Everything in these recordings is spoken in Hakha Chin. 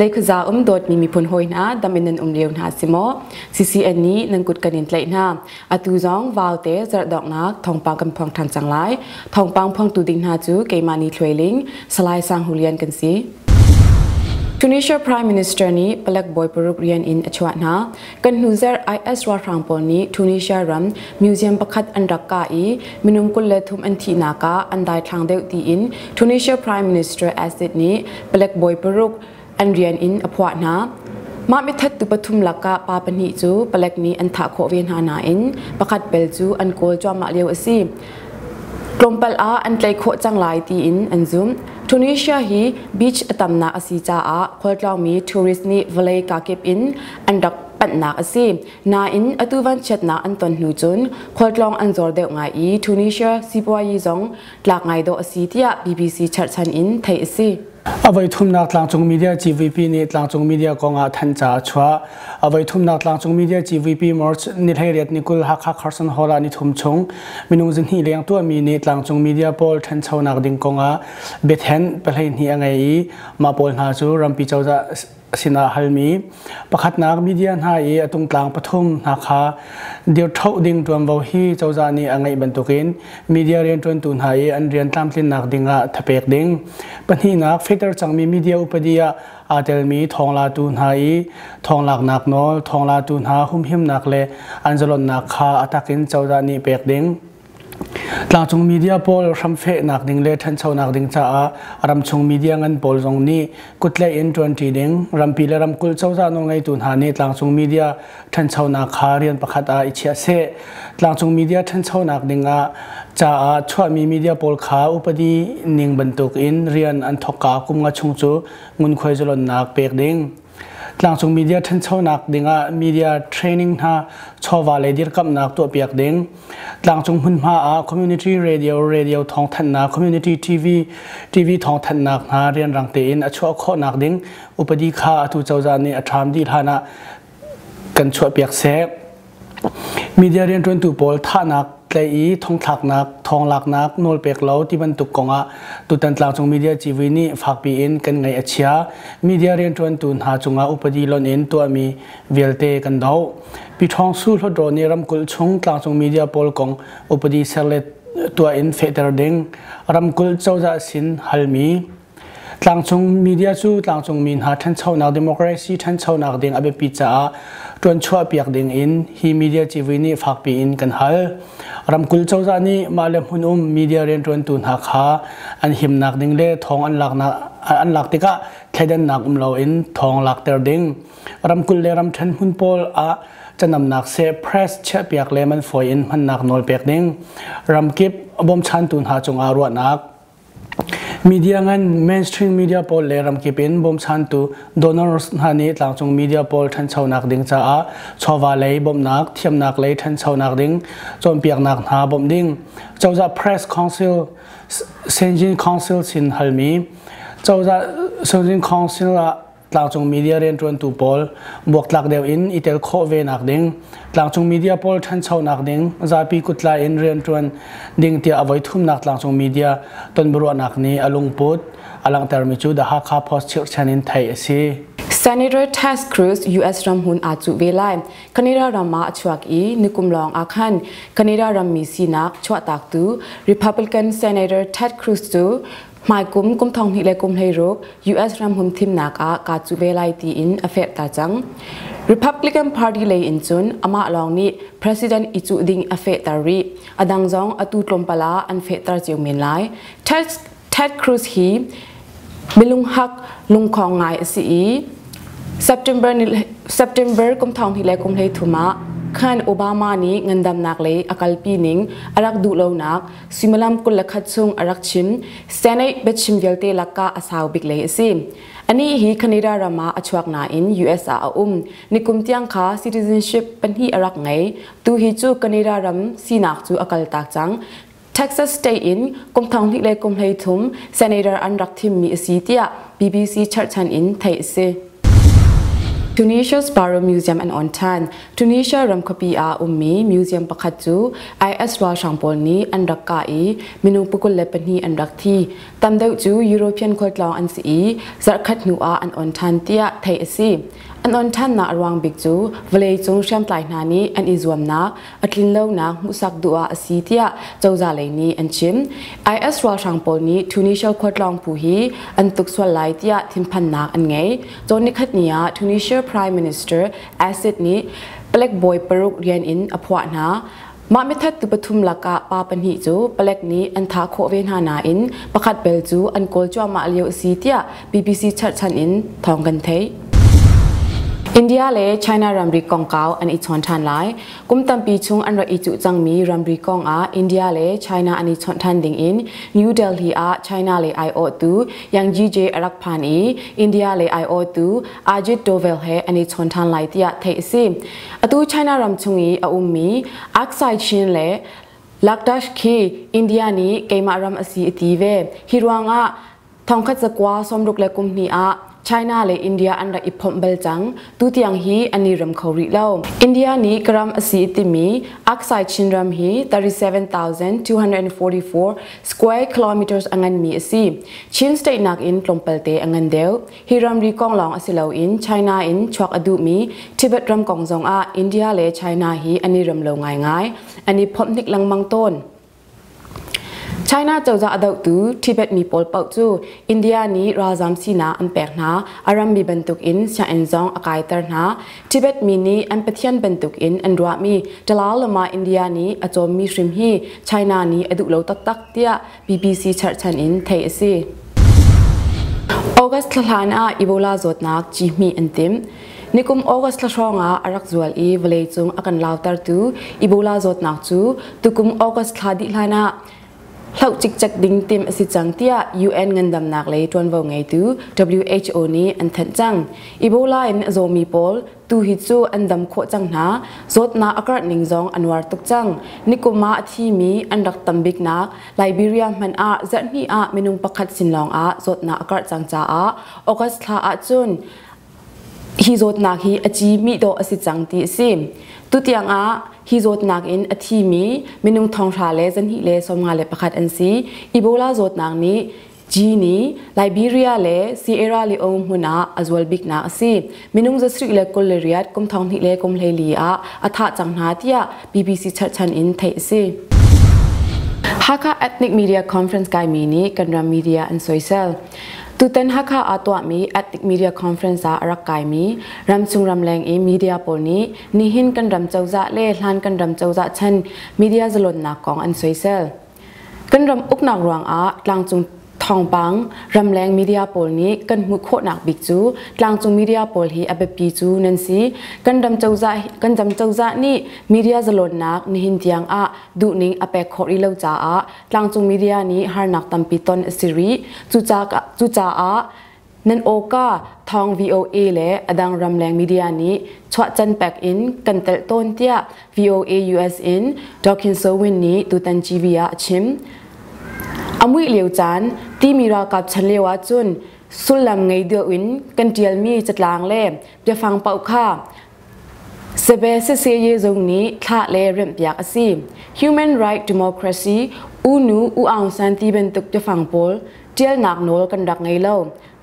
Leikhuza um dawtmi miphun hawi hna dam in nan um lio hna si maw? CCN nih nan kut kan in tlaih hna. Atu zong vaute zarhdawknak thawngpang kan phuang ṭhan cang lai. Thawngpang phuangtu ding hna cu keimah ni Thluailing, Salai Sang Hulian kan si. Tunisia Prime Minister nih palek bawi paruk rian in a chuah hna. Kan hnu zarh IS ralhrang pawl nih Tunisia ram museum pakhat an rak kah i minung 23 an thihnak ah an daithlang deuh tiin Tunisia Prime Minister Assad nih palek bawi paruk an rian in a phuah hna. Mah mithattu pathum lakah pa pahnih cu palek nih an thah khawh ve hna nain pakhat bel cu an kawl cuahmah lio a si. Tlawmpal ah an tlaih khawh cang lai tiin an zumh. Tunisia hi beach a tamnak a si caah khualtlawngmi tourist nih vawlei kakip in an rak panhnak a si. Nain atu vanchiatnak an ton hnu cun khualtlawng an zor deuh ngai i Tunisia sipuayi zong tlak ngai dawh a si tiah BBC cherhchan in theih a si. A voithumnak tlangcung media GVP nih tlangcung media kongah thanhca a chuah. A voithumnak tlangcung media GVP March ni 18 ni 20 Hakha Carson Hall ah nithum chung minung zihnih leng tuahmi nih tlangcung media pawl ṭhanchonak ding kongah biathen 12 a ngei i mah pawl hna cu rampi cozah sinah halmi pakhatnak media hna i a tungtlang pathum hna kha dirṭhoh ding ṭuanvo hi cozah nih a ngeih bantukin media rianṭuantu hna i an rian tlamtlinnak dingah thapek ding. Pahnihnak, fehter cangmi media upadi ah aa telmi thawnglatu hna i thawnglaknak nawl, thawnglatu hna humhimnak le an zalonnak kha a takin cozah nih pek ding. Tlangcung media pawl hramfehnak ding le ṭhanchonak ding caah ramchung media ngan pawl zong nih kutleih in ṭuanṭi ding, rampi le ramkulh cozah nawlngeitu hna nih tlangcung media ṭhanchonak kha rian pakhat ah i chiah seh. Tlangcung media ṭhanchonak ding ah caah chuahmi media pawl kha upadi ning bantuk in rian an thawkka kum nga chung cu ngunkhuai zalonnak pek ding. Tlangcung media ṭhanchonak dingah media training hna chawva le dirkamhnak tuahpiak ding. Tlangcung hmunhma ah community radio, radio thawngthanhnak, community TV, TV thawngthanhnak hna rianrang tein a chuah khawhnak ding upadi kha atu cozah nih a ṭham dih hlan ah kan chuahpiak seh. Media rianṭuantu pawl thahnak tlaih i thongthlaknak, thawnglaknak nawlpek lo ti bantuk kongah tutan tlangcung media civui nih fakpi in kan ngaih a chia. Media rianṭuantu hna cungah upadi lonh in tuahmi vialte kan doh. Pi Ṭhawng Su Hlawtraw nih ramkulh chung tlangcung media pawl kong upadi ser le tuah in fehter ding. Ramkulh cozah sin halmi Tlangcung media cu tlangcung mi hna ṭhanchonak democracy ṭhanchonak ding a biapit caah ṭuanchuah piak ding in hi media civui nih fakpi in kan hal. Ramkulh cozah nih mah le hmun um media rianṭuantu hna kha an himnak ding le thawng an laknak an lak tikah thleidannak um loin thawng lakter ding. Ramkulh le ramṭhen hmun pawl ah canamnak seh press chiahpiak le man fawi in hmannak nawl pek ding. Ramkip bawmchantu hna cungah ruahnak Media ngan mainstream media pawl le ramkip in bawmchantu donors hna nih tlangcung media pawl ṭhanchonak ding caah chawva lei bawmhnak, thiamnak lei ṭhanchonak ding, cawnpiaknak hna bawmh ding. Cozah Press Council, Senjin Council sin halmi cozah Senjin Council ah tlangcung media rianṭuantu pawl buaktlak deuh in i tel khawh ve nak ding, tlangcung media pawl ṭhanchonak ding, zapi kuttlai in rianṭuan ding tiah a voithumnak tlangcung media tonbiaruahnak nih a lungput a langhtermi cu The Hakha Post chirhchan in theih a si. Senator Ted Cruz US ramhun aa cuh ve lai. Canada ram ah a chuak i nikum lawng ah khan Canada rammi sinak chuahtaktu Republican Senator Ted Cruz cu Hmaikum kum 2016 US ramhum thimnak ah kaa cuh ve lai tiin a fehter cang. Republican Party lei in cun amah lawng nih president i cuh ding a fehter rih. A dang zong atu tlawmpal ah an fehter cio men lai. Ted, Ted Cruz hi milunghak lungkhong ngai a si i September, September kum 2023 ah khan Obama nih ngandamnak lei a kalpi ning a rak duh lonak Suimilam 21 chung a rak chim. Senate biachim vialte lakah a sau bik lei a si. Anih hi Canada ram ah a chuak nain US ah a um. Nikum tiang kha citizenship pahnih a rak ngei. Tu hi cu Canada ram sinak cu a kaltak cang. Texas state in kum 2023 senator an rak thimmi a si tiah BBC cherhchan in theih a si. Tunisia's Barrow Museum an on ṭhan. Tunisia ram khuapi ah ummi museum pakhat cu IS ralhrang pawl nih an rak kah i minung 22 an rak thi. Tam deuh cu European khualtlawng an si i zarhkhat hnu ah an on ṭhan tiah theih a si. An on ṭhannak a ruang bik cu vawleicung hriamtlai hna nih an i zuamnak a tlinlonak hmuhsak duh ah a si tiah cozah lei nih an chim. IS ralhrang pawl nih Tunisia khualtlawng phu hi an tuk sual lai tiah thinphannak an ngei. Cawn nikhat ni ah Tunisia Prime Minister Assad nih palek bawi paruk rian in a phuah hna. Mah mithattu pathum lakah pa pahnih cu palek nih an thah khawh ve hna nain pakhat bel cu an kawl cuahmah lio a si tiah BBC cherhchan in thawng kan theih. India le China ramri kongkau an i chawn ṭhan lai. Kum tampi chung an rak i cuh cangmi ramri kong ah India le China an i chawnh ṭhan ding in New Delhi ah China le aiawhtu Yang Jiechi a rak phan i India le aiawhtu Ajit Doval he an i chawn ṭhan lai tiah theih a si. Atu China ram chung i a ummi Aksai Chin le Lakdash khi India nih keimah ram a si a ti ve. Hi ruangah thongkhat zakua sawmruk le kum hnih ah China le India an rak i phomh bal cang. Tutiang hi an i rem kho rih lo. India nih ka ram a si timi Aksai Chin ram hi 37,244 square kilometers a nganmi a si. Chin state nakin tlawmpalte a ngan deuh. Hi ramri kong lawng a si loin China in chuak a duhmi Tibet ram kong zongah India le China hi an i rem lo ngaingai. An i phomh hnik lengmang tawn. China cozah a dohtu Tibet mi pawl paoh cu India nih ralzam sinak an pek hna. A rammi bantukin sianginn zong a kaiter hna. Tibet mi nih an pathian bantukin an ruahmi Dalai Lama India nih a cawmmi hrim hi China nih a duh lo taktak tiah BBC cherhchan in theih a si. August thla hlan ah Ebola zawtnak cihmih an timh. Nikum August thla hrawng ah a rak zual i vawleicung a kan lautertu Ebola zawtnak cu tukum August thla dih hlan ah hloh cikcek ding tim a si cang tiah UN ngandamnak lei ṭuanvo ngeitu WHO nih an thanh cang. Ebola in a zawmi pawl tu hi cu an dam khawh cang hna. Zawtnak a karh ning zong a nuar tuk cang. Nikum ah a thimi an rak tam biknak Liberia hmanh ah zarhhnih ah minung pakhat sin lawng ah zawtnak a karh cang caah August thla ahcun hi zawtnak hi a ci mih dawh a si cang ti a si. Tutiang ah hi zawtnak in a thimi minung thonghra le zahnih le 51 an si. Ebola zawtnak nih Guinea, Liberia le Sierra Leone hmun ah a zual biknak a si. Minung zasarih le 28 kum 20 le kum 14 ah a thah cang hna tiah BBC cherhchan in theih a si. Hakha Ethnic Media Conference kaimi nih kan ram media an soisel. Tutan Hakha ah tuahmi Ethnic Media Conference ah a rak kaimi ramchung ramleng i media pawl nih nihin kan ram cozah le hlan kan ram cozah chan media zalonnak kong an soisel. Kan ram uknak ruangah tlangcung thawngpang ramleng media pawl nih kan hmuh khawhnak bik cu tlangcung media pawl hi a biapi cu nan si. Kan ram cozah kan ram cozah nih media zalonnak nihin tiang ah duhning a pek khawh rih lo caah tlangcung media nih harnak tampi ton a si rih. Cucaah nan awka thawng VOA le adang ramleng media nih chuahcan pek in kan telh tawn tiah VOA US in Dawkins Sowin nih tutan GV ah a chim. A muih lio caan timi ralkap chan lio ahcun sullam ngei deuh in kan ṭialmi catlang le biafang paoh kha Sebe Seseye zong nih thlah le remhpiak a si. Human Right Democracy U Nu U Aung San ti bantuk biafang pawl ṭialnak nawl kan rak ngei lo.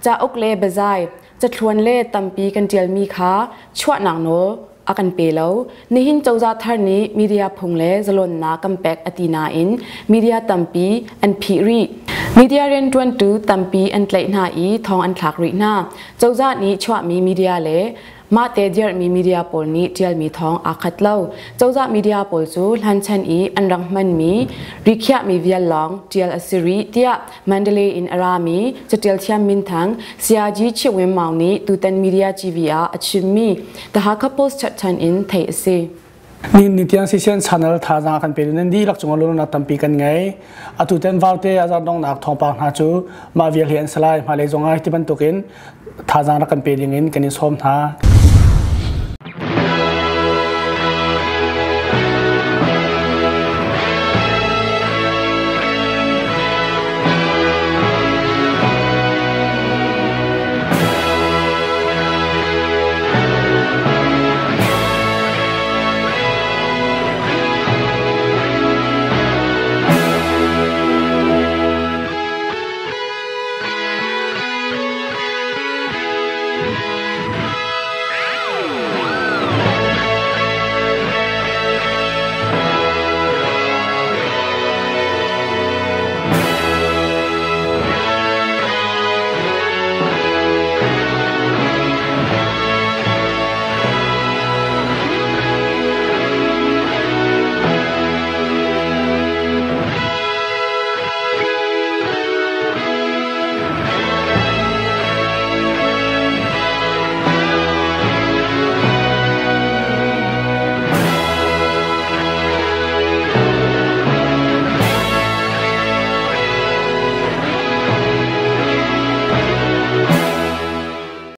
Cauk le biazai, cathluan le tampi kan ṭialmi kha chuahnak nawl a kan pe lo. Nihin cozah thar nih media phung le zalonnak kan pek a ti nain media tampi an phih rih. Media rianṭuantu tampi an tlaih hna i thong an thlak rih hna. Cozah nih chuahmi media le Mahte dirhmi media pawl nih ṭialmi thawng aa khat lo. Cozah media pawl cu hlanchan i an rak hmanmi rikhiahmi vial lawng ṭial a si rih tiah Mandalay in a rami caṭial thiam minthang Sayagyi Chiwin Maung nih tutan Media TV ah a chimmi The Hakha Post cherhchan in theih a si. Ni ni tiang sisian channel thazaang kan pe nan dihlak cungah lawmnak tampi kan ngei. Atu ten vaute azar dongnak thawngpang hna cu mah vial hi an salai hmalei zong ah ti bantukin thazaang rak kan pe ding in kan in sawm hna.